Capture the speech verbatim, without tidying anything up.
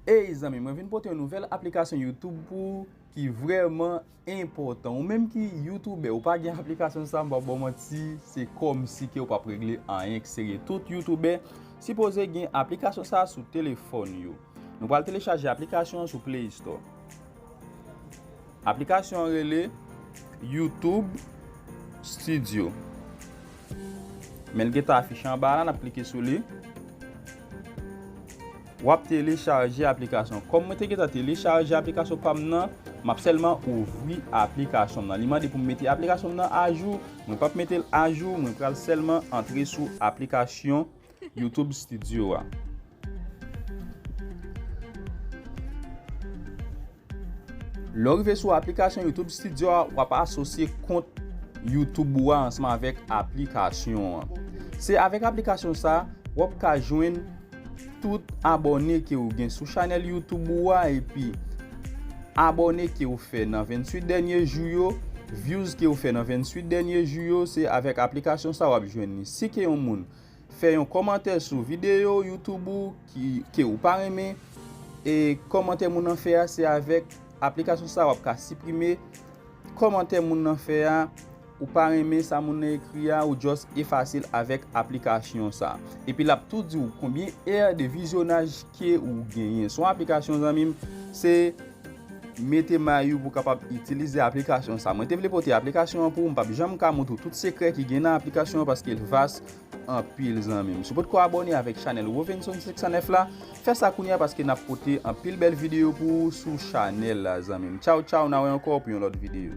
Ey zanmi, mwen vin pote yon nouvèl aplikasyon YouTube pou ou ki vrèman enpòtan. Ou menm ki youtubè, ou pa gen aplikasyon sa, m p ap ba w manti, se kòmsi ke ou p ap regle anyen ki serye. Tout youtubè sipoze gen aplikasyon sa sou telefòn yo. Nou pral telechaje aplikasyon an sou Play Store. Aplikasyon an rele YouTube Studio. Men l gentan afiche anba la, n ap klike sou li. W ap telechaje aplikasyon. Kòm mwen te gentan telechaje aplikasyon pa m nan, m ap sèlman ouvri aplikasyon m nan. Li mande pou m mete aplikasyon m nan ajou. Mwen p ap mete l ajou, mwen pral sèlman antre sou aplikasyon YouTube Studio a. Lè w rive sou aplikasyon YouTube Studio a, w ap asosye kont YouTube ou a ansanm avèk aplikasyon an. Se avèk aplikasyon sa, w ap ka jwenn tout abòne ke ou gen sou chanèl YouTube ou a, epi abòne ke ou fè nan venntuit dènye jou yo, views ke ou fè nan venntuit dènye jou yo, se avèk aplikasyon sa w ap jwenn li. Si ke yon moun fè yon kòmantè sou videyo YouTube ou ki, ke ou pa renmen, e kòmantè moun nan fè a, se avèk aplikasyon sa w ap ka siprime kòmantè moun nan fè a, ou pa renmen sa moun nan ekri a, ou just efase l avèk aplikasyon sa. Epi l ap tou di w konbyen è de vizyonaj ke ou genyen. Se yon aplikasyon, zanmi m, se mete may ou pou w kapab itilize aplikasyon sa. Mwen te vle pote aplikasyon an pou ou, m p ap janm ka montre w tout sekrè ki gen nan aplikasyon an paske l vas anpil, zanmi m. Si w potko abòne avèk chanèl Rovenson senk san nèf la, fè sa kounye a paske n ap pote anpil bèl videyo pou ou sou chanèl la, zanmi m. Tchaw, tchaw, n a wè ankò pou yon lòt videyo.